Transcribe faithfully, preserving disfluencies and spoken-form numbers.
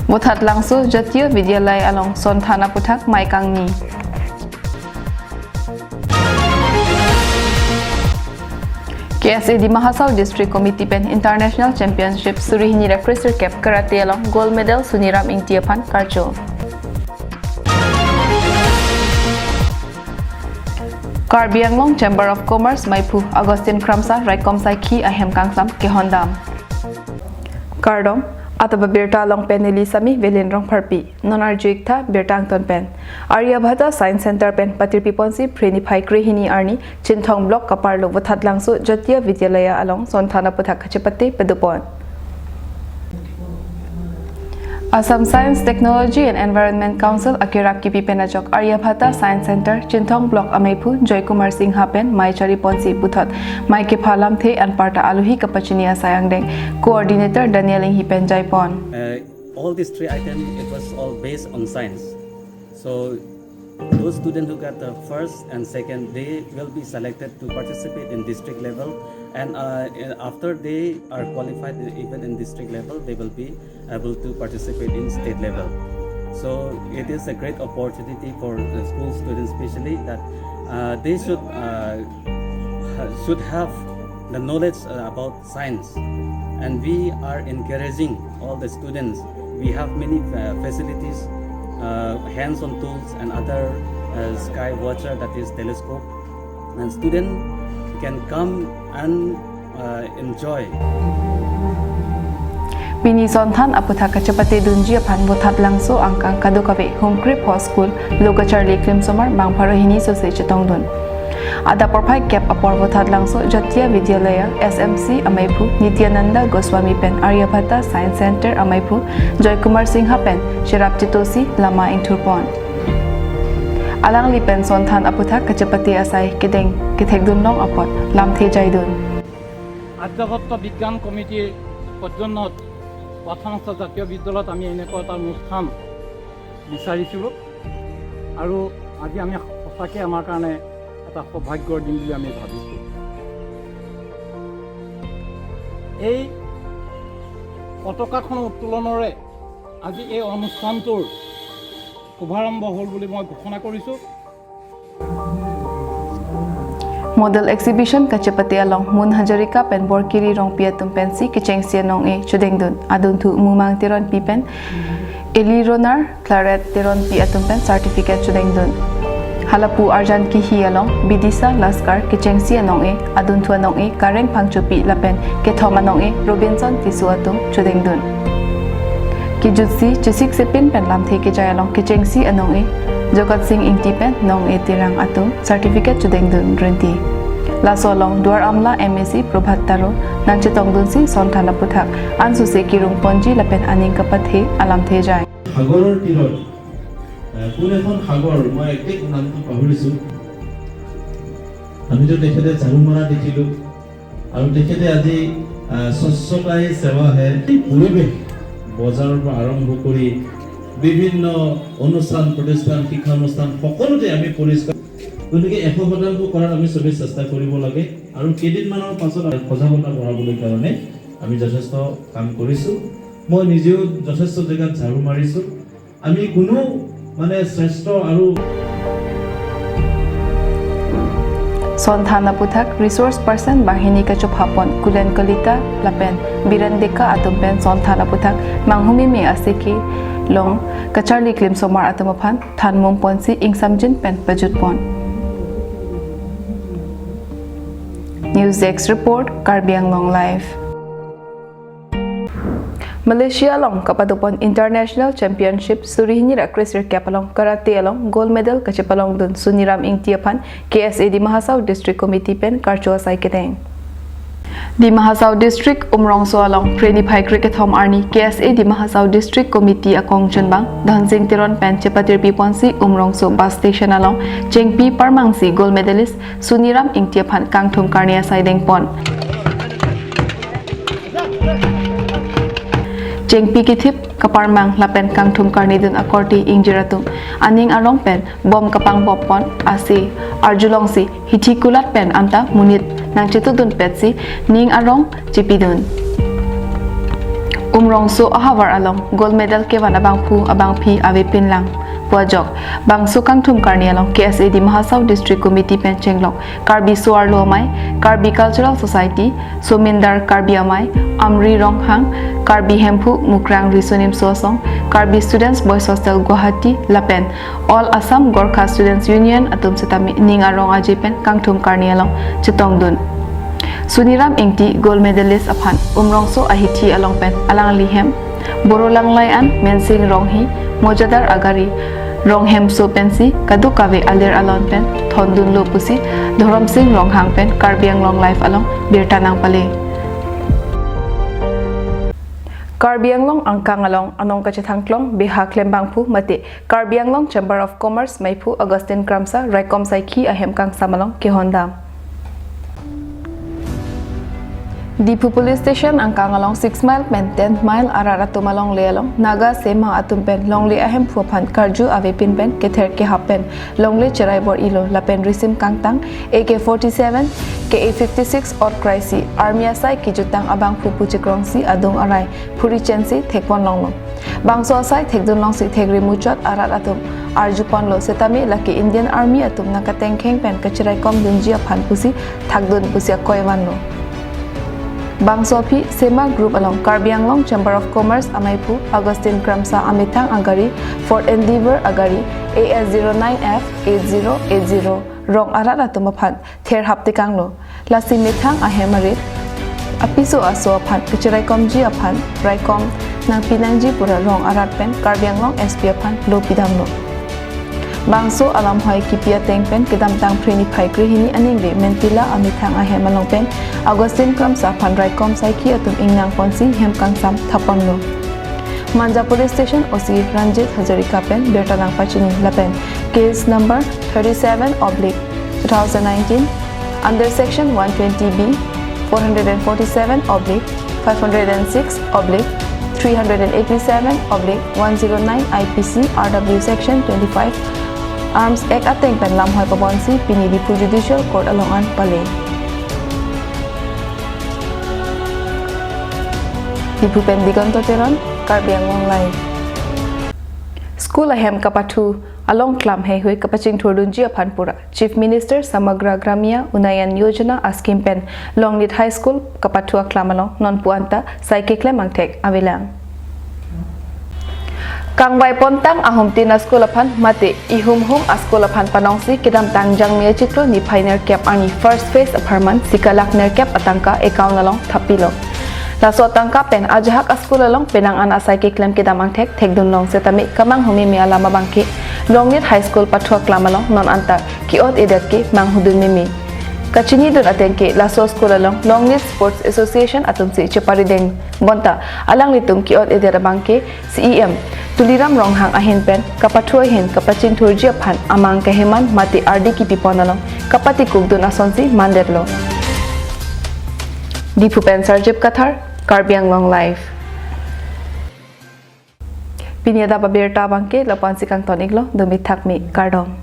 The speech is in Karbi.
Vothatlangso Jatiya Vidyalaya along Sonthan aputhak mei kangni. K S A Dima Hasao District Committee pen International Championship suri hini ra kresirkep karate along gold medal Suniram Ingti aphan karcho. Karbi Anglong Chamber of Commerce maiphu Augustine Kramsa raikom saikhi ahem kangsam kehondam. Kardom, ataba birta along pen neli Sami Velin Rongpharpi. Non arju-ik tha birta angton pen. Aryabhata Science Center pen patirpi ponsi Phre niphai krehini arni Chinthong Block kaparlo Vothatlangso Jatiya Vidyalaya along Sonthan aputhak kachepate padopon. Assam Science, Technology and Environment Council akerap kipi pen ajok Aryabhata Science Center Chinthong Block amaiphu Joy Kumar Singha pen mei chari ponsi puthot mei kepha lamthe anparta alohi kapachini asai angdeng Coordinator Daniel Inghi pen jaipon. Uh, all these three items, it was all based on science. So those students who got the first and second, they will be selected to participate in district level. And uh, in- after they are qualified, even in district level, they will be able to participate in state level. So it is a great opportunity for the school students especially that uh, they should uh, ha- should have the knowledge uh, about science. And we are encouraging all the students. We have many uh, facilities, uh, hands-on tools and other uh, sky watcher, that is telescope. And student can come and uh, enjoy. Pini Sonthan aputhak kachepate dunji aphan Vothatlangso angkang kadokave Humkre Pho School lo kacharli klimsomar bang pharo hini sose chetongdun. Adap porphai kep apor Vothatlangso Jatiya Vidyalaya S M C amaiphu Nityananda Goswami pen Aryabhata Science Center amaiphu Joy Kumar Singha pen cherap chetosi lama ingthurpon. Alangli pen Sonthan aputhak kachepate asai kedeng kethekdunlong apot lamthe jaidun. Aryabhatta বিজ্ঞান কমিটিৰ সৌজন্যত প্ৰথম জাতীয় বিদ্যালয়ত আমি এনেকুৱা এটা অনুষ্ঠান বিচাৰিছিলোঁ আৰু আজি আমি সঁচাকৈ আমাৰ কাৰণে এটা সৌভাগ্যৰ দিন বুলি আমি ভাবিছোঁ। এই পতাকাখন উত্তোলনৰে আজি এই অনুষ্ঠানটোৰ শুভাৰম্ভ হ'ল বুলি মই ঘোষণা কৰিছোঁ। Model exhibition kachepate along Mun Hazarika pen Borkiri Rongpi atum pensi kechengsi anong-e chodengdun. Adunthu Mumang Teronpi pen Eli Ronar Claret Teronpi atum pen certificate chodengdun. Halapu arjan kihi along Bidisa Laskar kechengsi anong-e, adunthu anong-e Kareng Phangchopi lapen kethom anong-e Robinson Tisso atum chodengdun. Kejutsi chesik sepin pen lamthe kejai along kechengsi anong-e Jogat Sing Ingti pen Nong-e Terang atum certificate chodengdun rinti. Laso along Duar Amla M A C Prabhat Taro nangchetongdunsi Sonthan aputhak ansose kirung ponji lapen aning kapathe alamthe jai. সাগৰৰ তীৰত আহ, কোন এখন সাগৰ, মই একজেক্ট নামটো পাহৰিছো। আমিতো তেখেতে ঝাৰু মৰা দেখিলো আৰু তেখেতে আজি আহ, স্বচ্ছতাই সেৱা হে এই পৰিৱেশ, বজাৰৰ পৰা আৰম্ভ কৰি বিভিন্ন অনুষ্ঠান প্ৰতিষ্ঠান, শিক্ষানুষ্ঠান সকলোতে আমি পৰিষ্কাৰ। গতিকে এশ শতাংশ কৰাৰ আমি চবেই চেষ্টা কৰিব লাগে আৰু কেইদিনমানৰ পাছত সজাগতা বঢ়াবলৈ কাৰণে আমি যথেষ্ট কাম কৰিছো। মই নিজেও যথেষ্ট জেগাত ঝাৰু মাৰিছো। আমি কোনো মানে শ্ৰেষ্ঠ আৰু Sonthan aputhak resource person banghini kachophapon Kulen Kalita lapen Biren Deka atum pen Sonthan aputhak manghumeme asiki long kacharli klimsomar atum aphan thanmum ponsi ingsamjin pen pajutpon. News Desk Report, Karbi Anglong Live. Malaysia along kapadopon International Championship suri hini ra kresirkep along karate along gold medal kachepalongdun Suniram Ingti aphan K S A Dima Hasao District Committee pen karcho asai kedeng. Dima Hasao District Umrongso along Phre niphai krekethom arni K S A Dima Hasao District Committee akongchunbang Dhonsing Teron pen chepatirpi ponsi Umrongso bus station along chengpi parmangsi gold medalist Suniram Ingti aphan kangthum karni asai dengpon. Chengpi kithip kaparmang lapen kangthum karnidun akorte ingjir atum aning arong pen bom kapangboppon asi arjulongsi hithi kulat pen anta monit nangchetudunpetsi ning arong chipidun. Rongso ahavar along gold medal kevan abangphu abangphi avepinlang. Pu ajok, bangso kangthum karni along K S A D Mahasao District Committee pen chenglok Karbi So-arlo Amei, Karbi Cultural Society, Somindar Karbi Amei, Amri Ronghang, Karbi Hemphu Mukrang Riso Nimso Asong, Karbi Students Boys Hostel Guwahati lapen All Assam Gorkha Students Union atum setame ning arong aje pen kangthum karni along chetongdun. Suniram Ingti gold medalist aphan Umrongso ahithi along pen alangli hem, Boro Langlai an Mensing Ronghi, Mojadar Agari, Ronghemso pensi kadokave alir alon pen thondunlo pusi Dhoromsing Ronghang pen Karbi Anglong Live along birta nangpale. Karbi Anglong angkang along anong kachethangklong beha klembangphu mate Karbi Anglong Chamber of Commerce meiphu Augustine Kramsa raikom saikhi ahem kangsam along kehondam. Diphu Police Station angkang along six mile pen ten mile arat atum alongle along Naga Sema atum pen longle ahemphu aphan karju avepin pen kether kehap pen longle cherai bor-ilo lapen risim kangtang A K forty-seven, K A fifty-six or Kraisi Army asai kejutang abangphu pu chekrongsi adung arai phuri chensi thekpon longlo. Bangso asai thekdun longsi thekri muchot arat atum arjuponlo setame lake Indian Army atum nangkatengkheng pen kachiraikom dunji aphan pusi thakdun pusi akoi vanlo. Bangso aphi Sema Group along Karbi Anglong Chamber of Commerce ameiphu Augustine Kramsa amethang agari Ford Endeavour agari A S zero nine F eight zero eight zero rong arat atum aphan ther hap tekanglo. Lasi methang ahem arit apiso aso aphan kachiraikomji aphan raikom nangpi nangji pura rong arat pen Karbi Anglong S P aphan lo pidamlo. Bangso alamhoi kipi ateng pen kedamtang Phre niphai krehini aningve Mentila amethang ahem along pen Augustine Kramsa aphan raikom saikhi atum ingnangponsi hem kangsam thapponlo. Manja Police Station O C Ranjit Hazarika pen birta nangpachini lapen case number thirty-seven oblique two thousand nineteen under section one twenty B, four hundred and forty-seven oblique five hundred and six oblique three hundred and eighty-seven oblique one zero nine I P C R W section twenty-five Arms Act ateng pen lamhoi paponsi pini Diphu Judicial Court along an pale. Diphu pen Digonto Teron, Karbi Anglong Live. School ahem kapathu along klam heihui kapachingthurdunji aphan pura Chief Minister Samagra Gramya Unnayan Yojana a-scheme pen Longnit High School kapathu aklam along nonpu anta sai keklem angthek avelang. Kangvai pontang ahumtin a-school aphan mate ihumhum a-school aphan panongsi kedamtang Jangmi achiklo niphai nerkep arni first phase apharman sika lakh nerkep atangka account along thapilo. Laso atangka pen ajahak a-school along penang an asai keklem kedam angthek thekdunlong setame kamanghumeme alam abangke Longnit High School pathu aklam along non anta ke-ot edet ke manghudun meme. Kachinidun ateng ke laso school along Longnit Sports Association atumsi cheparideng bonta alanglitum ke-ot edet abangke C E M Tuliram Ronghang ahin pen kapathu ahin kapachingthurji aphan amang keheman mate ardi kipipon along kapatikukdun asonsi mandetlo. Diphu pen Sarjip Kathar, Karbi Anglong Live. Pini adap abirta abangke lapu-ansi kangton-iklo, dumi thakmi, kardom.